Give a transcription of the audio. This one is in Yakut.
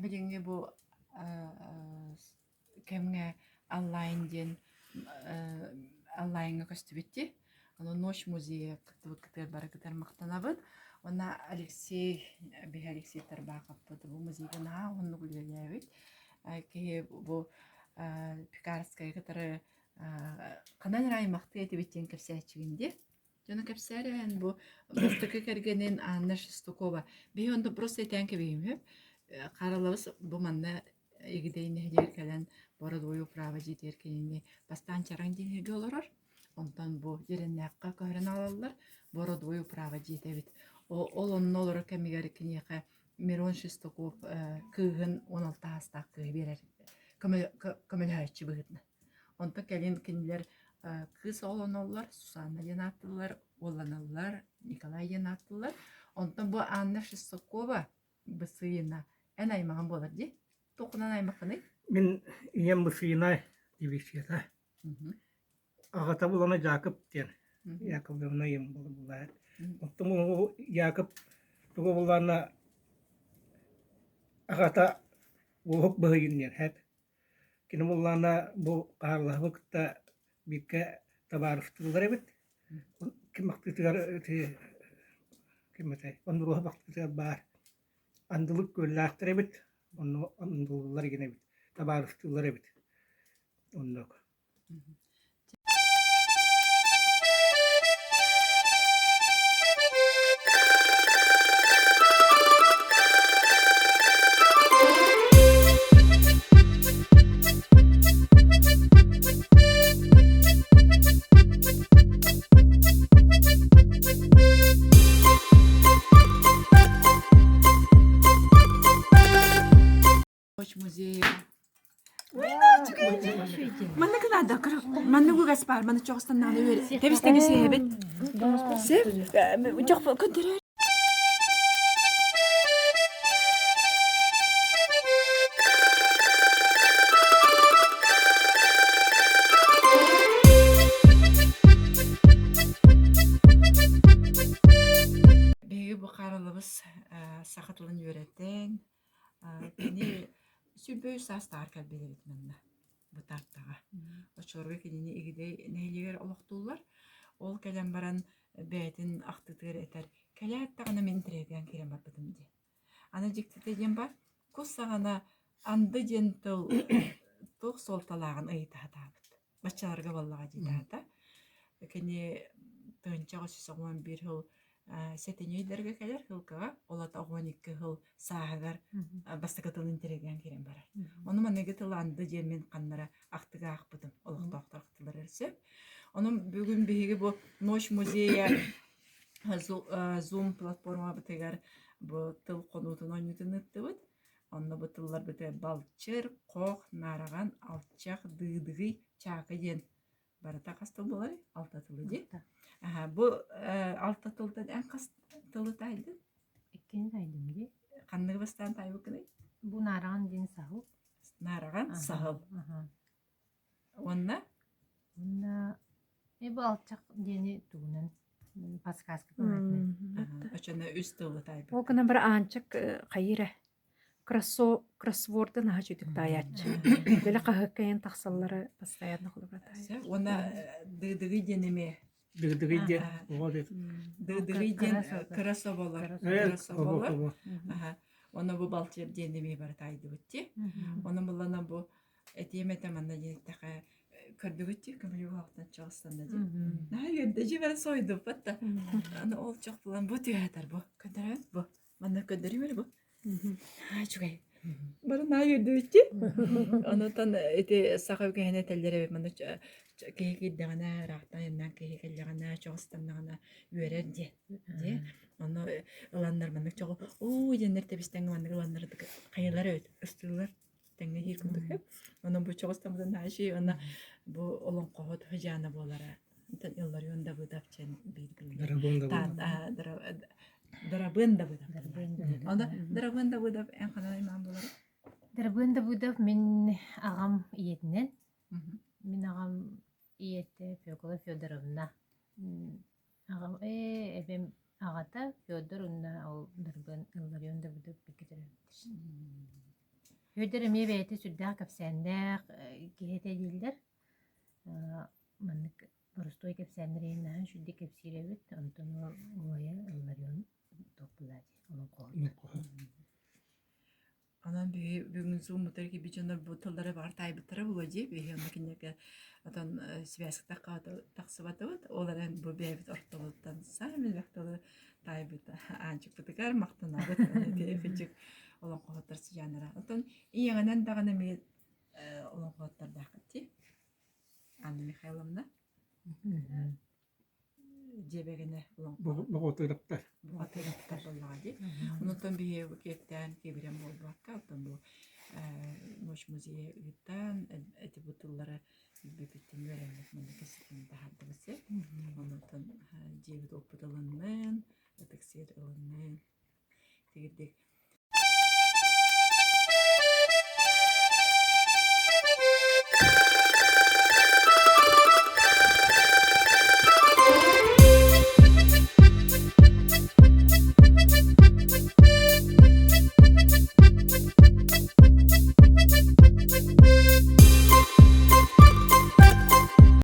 Билиҥҥи бу кэмҥэ онлайн диэн онлайҥҥа көстүбүт дии. Ону Ночь музейа кыттыбыккытыгар барыгытыгар махтанабыт. Уонна Алексей, биһи Алексей Тарбаховпыт бу музейга наһаа уһуннук үлэлээбит. Киһи бу Пекарскайы кытары ханан эрэ аймахтыы этибит диэн кэпсээччигин дии. Дьону кэпсээрэн бу бастакы кэргэнин Анна Шестакова. Биһи онно просто этээн кэбиһим үһү. Харалабыс бу манна Игидэй нэһилиэгэр кэлэн Бородуой управа дьиэтигэр кинини бастаан Чараҥ диэн сиргэ олорор. Онтон бу Дьэрэннээххэ көһөрөн аҕалаллар. Бородуой управа дьиэтэ эбит. Ол онно олорор кэмигэр киниэхэ Мирон Шестаков кыыһын 16 саастаах кыыһы биэрэр көмөлөһөөччү быһыытынан. Онтон кэлин кинилэр кыыс оҕолоноллор, Сусанна диэн ааттыыллар, уолланаллар, Николай диэн ааттыыллар. Онтон бу Анна Шестакова Бысыина эн аймаҕын буолар дии. Туоххунан аймаххыный? Мин ийэм Бысыина дивизията. Аҕата булана Дьаакып диэн. Яковлевна ийэм буолар. Оттон Яков тугу буллаана аҕата Уоһук Быһыйын диэн һэт. Кини буллаана бу Хаарлаһыбы кытта бииргэ табаарыстыылар эбит. Ким ахтыытыгар ити ким этэй Ондуруоһа ахтыытыгар баар андылык күөллээхтэр эбит, онно андылылар игин эбит, табаарыстыылар эбит. Оннук. Ночь музея. Манна кынаада манна үгэс баар манна чоҕустаннаҕына үөр тэбис тэҥис эбит сеп чох көндөрөр Биһиги бу Харалабыс саха тылын үөрэтэн, кини 23 саастааҕар кэлбит эбит манна, бу Тааттаҕа. Оччолорго кинини Игидэй нэһилиэгэр олохтууллар. Ол кэлэн баран бэйэтин ахтытыгар этэр, кэлээт даҕаны мин интэриэһиргээн киирэн барбытым диэн. Аны дьиктитэ диэн баар, кус саҕана анды диэн тыл туох суолталааҕын ыйыта сатаабыт. Баччаларга буоллаҕа дии таата. Кини тыһыынчаҕа 191 сыл сэтинньи ыйдарга кэлэр һылкаҕа, ол ата 12 сыл сааһыгар бастакы тылын интэриэһиргээн киирэн барар. Ону маныгы тыл анды диэн мин ханнара ахтыга аахпытым, олохтоохтор ахтылар сөп. Онон бүгүн биһиги бу Ночь музея Zoom платформабытыгар бу тыл хонуутун оонньуутун ыыттыбыт. Онно бу тылларбытыгар балчыр, хох, наараҕан, алчах, дыыдыгый, чаакы диэн барыта хас тыл буоларый? Алта тылы дии. Аха, бу алта тылтан эн хас тылы таайдын? Иккини таайдым дии. Ханныгы бастаан таайбыккыный? Бу наараҕан диэн саһыл. Наараҕан саһыл. Уонна? Уонна э бу алчах диэни тугунан подсказка көмөтүнэн. Очоно үс тылы таайбыт. Ол гынан бара Аанчык хайыра кроссворды наһаа үчүгдүк таайааччы. Били хаһыакка ийэн тахсаллара постоянно холобура таайааччы. Уонна дыдыгый диэн эмиэ Дыгдыгый диэн оҕо диэн. Дыдыгый диэн кыра соболор. Кыра соболор. Уонна бу балчыр диэн эмиэ бары таайдыбыт дии. Ону буллана бу Этиэм этэ манна диэн эттэххэ көрдүгүт дии көмүлүөк оһохтон чоҕустанна дии. Наһаа үөрдэ дьиэ баран сойдуппат да. Аны ол чох булан бу түһээтэр бу. Көрдөрөбүт бу. Манна көрдөрүүм эрэ бу. Аа үчүгэй. Бары наһаа үөрдүбүт дии. Онутан ити саха үгэһин этэллэр эбит манна киһи киирдэҕинэ ыраахтан айаннаан киһи кэллэҕинэ чоҕустаннаҕына үөрэр диэн. Дии. Ону ыланнар маннык чоҕу уу диэннэр тэбистэҥҥэ маннык ыланнар хайалар эбит ыстыыллар тэҥҥэ диир курдук сөп. Онон бу чоҕустаммытын нааши уонна бу олоҥхоһут Хыдьаана буолара. Онтон Илларион Давыдов диэн биир Дарабыан Давыдов. Онно Дарабыан Давыдов эн ханан аймаан буолара? Дарабыан Давыдов мин аҕам ийэтинэн. Мин аҕам ийэтэ Фёкла Федоровна. Аҕам ээ эбэм аҕата Федор уонна ол Дарбыан Илларион Давыдов бииргэ төрөөбүттэр. Сүөдэр эмиэ бэйэтэ сүрдээх кэпсээннээх э, киһи этэ дииллэр. Э, маннык боростуой кэпсээннэри наһаа үчүгэй кэпсиир эбит. Онтон убайа Илларион туох буолла дии олоҥхоһут. Онон биһи бүгүн сууммутар киби дьоннор бу тыллары баҕар таайбыттара буолуо дии. Биһи онно кинилэргэ отон связка тахсыбатыбыт. Ол эрэн бу бэйэбит ортобуттан саамай элбэх тылы таайбыт Аанчыкпытыгар махтанабыт. Ити олоҥхоһуттар сыдьааннара. Оттон ийэҕинэн даҕаны эмиэ олоҥхоһуттардааххыт дии. Анна Михайловна. Дьиэбэгинэ Боҕотуйдахтар. Боҕотуйдахтар буоллаҕа дии. Онтон биһиги бу киэптээн киэбирэн буолбакка, оттон бу Ночь музейа ыытан, эти бу тыллары билбиппиттэн үөрэммит манна кэпсэтэн таһаардыбыт сир. Онтон дьиэбит оппут ылыннын, ытык сир ылыннын. Тигирдик.